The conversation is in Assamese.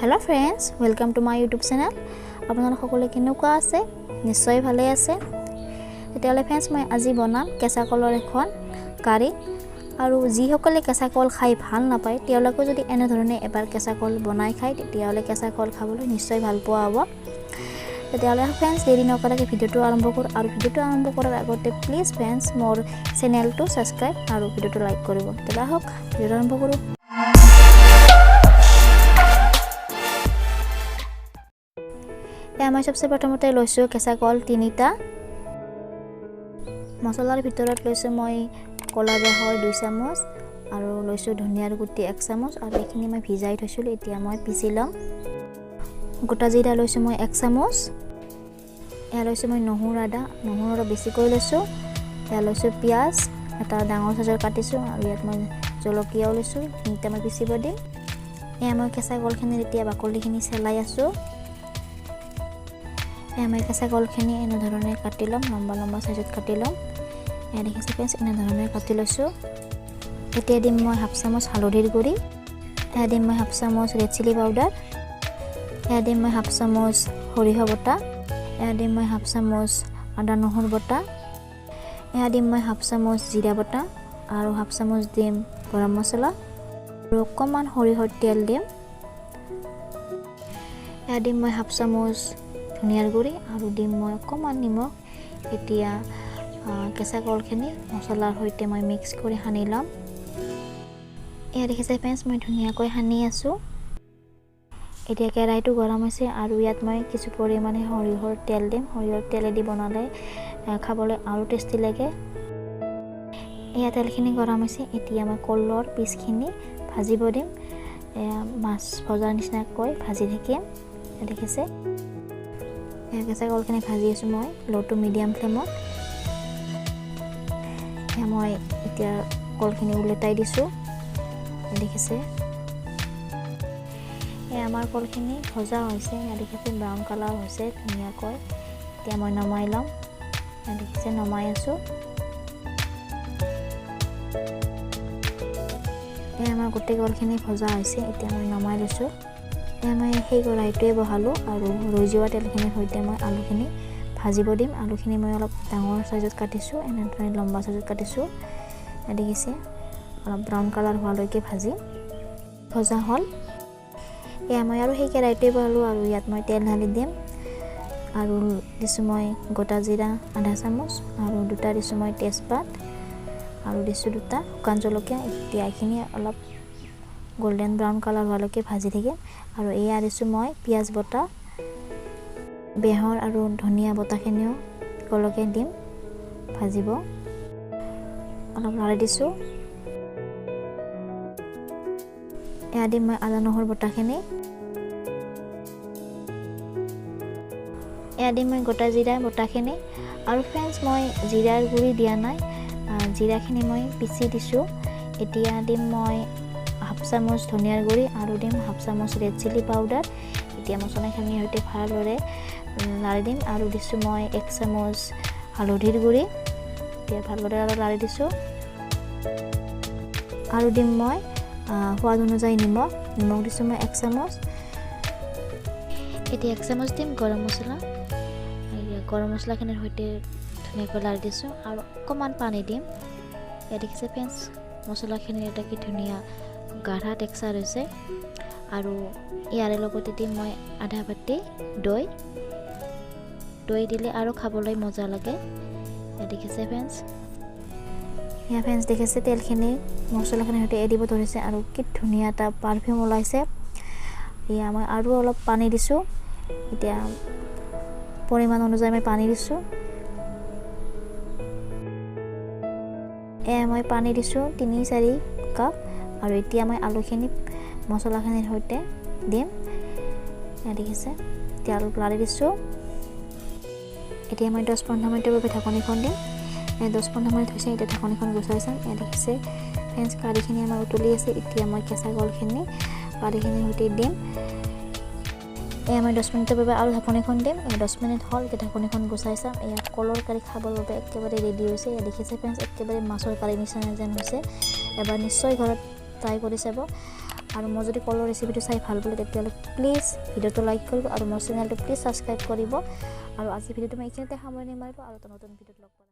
Hello friends, welcome to my YouTube channel. আপোনালোক সকলোৱে কেনেকুৱা আছে? নিশ্চয় ভালে আছে। তেতিয়াহ'লে ফ্ৰেণ্ডছ, মই আজি বনাম কেঁচা কলৰ এখন কাৰী। আৰু যিসকলে কেঁচা কল খাই ভাল নাপায়, তেওঁলোকেও যদি এনেধৰণে এবাৰ কেঁচা কল বনাই খায়, তেতিয়াহ'লে কেঁচা কল খাবলৈ নিশ্চয় ভাল পোৱা হ'ব। তেতিয়াহ'লে ফ্ৰেণ্ডছ, দেৰি নকৰাকৈ ভিডিঅ'টো আৰম্ভ কৰোঁ। আৰু ভিডিঅ'টো আৰম্ভ কৰাৰ আগতে প্লিজ ফ্ৰেণ্ডছ, মোৰ চেনেলটো ছাবস্ক্ৰাইব আৰু ভিডিঅ'টো লাইক কৰিব। তেতিয়াহ'লে আহক, ভিডিঅ'টো আৰম্ভ কৰোঁ। এয়া মই চবচে প্ৰথমতে লৈছোঁ কেঁচা কল 3টা। মছলাৰ ভিতৰত লৈছোঁ মই ক'লা বেহৰ 2 চামুচ আৰু লৈছোঁ ধনিয়াৰ গুটি 1 চামুচ। আৰু এইখিনি মই ভিজাই থৈছিলোঁ, এতিয়া মই পিচি ল'ম। গোটা জিৰা লৈছোঁ মই 1 চামুচ। এয়া লৈছোঁ মই নহৰু আদা, নহৰু অলপ বেছিকৈ লৈছোঁ। এয়া লৈছোঁ পিঁয়াজ এটা ডাঙৰ চাইজৰ কাটিছোঁ আৰু ইয়াত মই জলকীয়াও লৈছোঁ। এতিয়া মই পিচিব দিম। এয়া মই কেঁচা কলখিনিৰ এতিয়া বাকলিখিনি চেলাই আছোঁ। এয়া মই কেঁচা কলখিনি এনেধৰণে কাটি ল'ম, লম্বা লম্বা চাইজত কাটি ল'ম। এয়া দেখিছে ফ্ৰেণ্ডছ, এনেধৰণে কাটি লৈছোঁ। এতিয়া দিম মই হাফ চামুচ হালধিৰ গুড়ি। এয়া দিম মই হাফ চামুচ ৰেড চিলি পাউডাৰ। এয়া দিম মই হাফ চামুচ সৰিয়হ বটা। এয়া দিম মই হাফ চামুচ আদা নহৰু বটা। এয়া দিম মই হাফ চামুচ জিৰা বটা আৰু হাফ চামুচ দিম গৰম মছলা আৰু অকণমান সৰিয়হৰ তেল দিম। এয়া দিম মই হাফ চামুচ ধনিয়াৰ গুড়ি আৰু দিম মই অকণমান নিমখ। এতিয়া কেঁচা কলখিনি মছলাৰ সৈতে মই মিক্স কৰি সানি ল'ম। এয়া দেখিছে ফ্ৰেণ্ডছ, মই ধুনীয়াকৈ সানি আছোঁ। এতিয়া কেৰাহীটো গৰম হৈছে আৰু ইয়াত মই কিছু পৰিমাণে সৰিয়হৰ তেল দিম। সৰিয়হৰ তেলেদি বনালে খাবলৈ আৰু টেষ্টি লাগে। এয়া তেলখিনি গৰম হৈছে। এতিয়া মই কলৰ পিচখিনি ভাজিব দিম। এয়া মাছ ভজাৰ নিচিনাকৈ ভাজি থাকিম। দেখিছে, এয়া কেঁচা কলখিনি ভাজি আছোঁ মই ল' টু মিডিয়াম ফ্লেমত। এয়া মই এতিয়া কলখিনি ওলটাই দিছোঁ। দেখিছে, এয়া আমাৰ কলখিনি ভজা হৈছে। এয়া দেখিছে, ব্ৰাউন কালাৰ হৈছে ধুনীয়াকৈ। এতিয়া মই নমাই ল'ম। এয়া দেখিছে, নমাই আছোঁ। এয়া আমাৰ গোটেই কলখিনি ভজা হৈছে। এতিয়া মই নমাই লৈছোঁ। এয়া মই সেই কেৰাহীটোৱে বহালোঁ আৰু ৰৈ যোৱা তেলখিনিৰ সৈতে মই আলুখিনি ভাজিব দিম। আলুখিনি মই অলপ ডাঙৰ চাইজত কাটিছোঁ, এনেদৰে লম্বা চাইজত কাটিছোঁ। দেখিছে, অলপ ব্ৰাউন কালাৰ হোৱালৈকে ভাজিম। ভজা হ'ল। এয়া মই আৰু সেই কেৰাহীটোৱে বহালোঁ আৰু ইয়াত মই তেল ঢালি দিম। আৰু দিছোঁ মই গোটা জিৰা আধা চামুচ আৰু 2টা দিছোঁ মই তেজপাত আৰু দিছোঁ 2টা শুকান জলকীয়া। এতিয়া এইখিনি অলপ গল্ডেন ব্ৰাউন কালাৰ হোৱালৈকে ভাজি থাকিম। আৰু এয়া দিছোঁ মই পিঁয়াজ বটা, বেহৰ আৰু ধনিয়া বটাখিনিও একেলগে দিম ভাজিব। অলপ লাৰি দিছোঁ। এয়া দিম মই আদা নহৰু বটাখিনি। এয়া দিম মই গোটা জিৰা বটাখিনি। আৰু ফ্ৰেণ্ডছ, মই জিৰাৰ গুড়ি দিয়া নাই, জিৰাখিনি মই পিচি দিছোঁ। এতিয়া দিম মই হাফ চামুচ ধনিয়াৰ গুড়ি আৰু দিম হাফ চামুচ ৰেড চিলি পাউডাৰ। এতিয়া মছলাখিনিৰ সৈতে ভালদৰে লাৰি দিম। আৰু দিছোঁ মই 1 চামুচ হালধিৰ গুড়ি। এতিয়া ভালদৰে আৰু লাৰি দিছোঁ। আৰু দিম মই সোৱাদ অনুযায়ী নিমখ। নিমখ দিছোঁ মই 1 চামুচ। এতিয়া 1 চামুচ দিম গৰম মছলা। গৰম মছলাখিনিৰ সৈতে ধুনীয়াকৈ লাৰি দিছোঁ আৰু অকণমান পানী দিম। ইয়াত দেখিছে ফ্ৰেণ্ডছ, মছলাখিনিৰ এটা কি ধুনীয়া গাঢ়া টেক্সাৰ হৈছে। আৰু ইয়াৰে লগতে দিম মই আধা বাতি দৈ। দৈ দিলে আৰু খাবলৈ মজা লাগে। ইয়াত দেখিছে ফ্ৰেণ্ডছ, এয়া ফ্ৰেণ্ডছ দেখিছে তেলখিনি মছলাখিনিৰ সৈতে এৰিব ধৰিছে আৰু কি ধুনীয়া এটা পাৰফিউম ওলাইছে। এয়া মই আৰু অলপ পানী দিছোঁ। এতিয়া পৰিমাণ অনুযায়ী মই পানী দিছোঁ। এয়া মই পানী দিছোঁ 3-4 কাপ। আৰু এতিয়া মই আলুখিনি মছলাখিনিৰ সৈতে দিম। এয়া দেখিছে, এতিয়া অলপ লাৰি দিছোঁ। এতিয়া মই 10-15 মিনিটৰ বাবে ঢাকনিখন দিম। 10-15 মিনিট হৈছে, এতিয়া ঢাকনিখন গুচাই চাম। এয়া দেখিছে ফ্ৰেণ্ডছ, কাৰীখিনি আমাৰ উতলি আছে। এতিয়া মই কেঁচা কলখিনি কাৰীখিনিৰ সৈতে দিম। এয়া মই 10 মিনিটৰ বাবে আৰু ঢাকনিখন দিম। এয়া 10 মিনিট হ'ল, এতিয়া ঢাকনিখন গুচাই চাম। এয়া কলৰ কাৰী খাবৰ বাবে একেবাৰে ৰেডি হৈছে। এয়া দেখিছে ফ্ৰেণ্ডছ, একেবাৰে মাছৰ কাৰী নিচিনা যেন হৈছে। এবাৰ নিশ্চয় ঘৰত ট্ৰাই কৰি চাব। আৰু মই যদি কলৰ ৰেচিপিটো চাই ভাল পালে, তেতিয়াহ'লে প্লিজ ভিডিঅ'টো লাইক কৰিব আৰু মোৰ চেনেলটো প্লিজ ছাবস্ক্ৰাইব কৰিব। আৰু আজি ভিডিঅ'টো মই এইখিনিতে সামৰণি মাৰিলোঁ আৰু এটা নতুন ভিডিঅ'ত লগ পাম।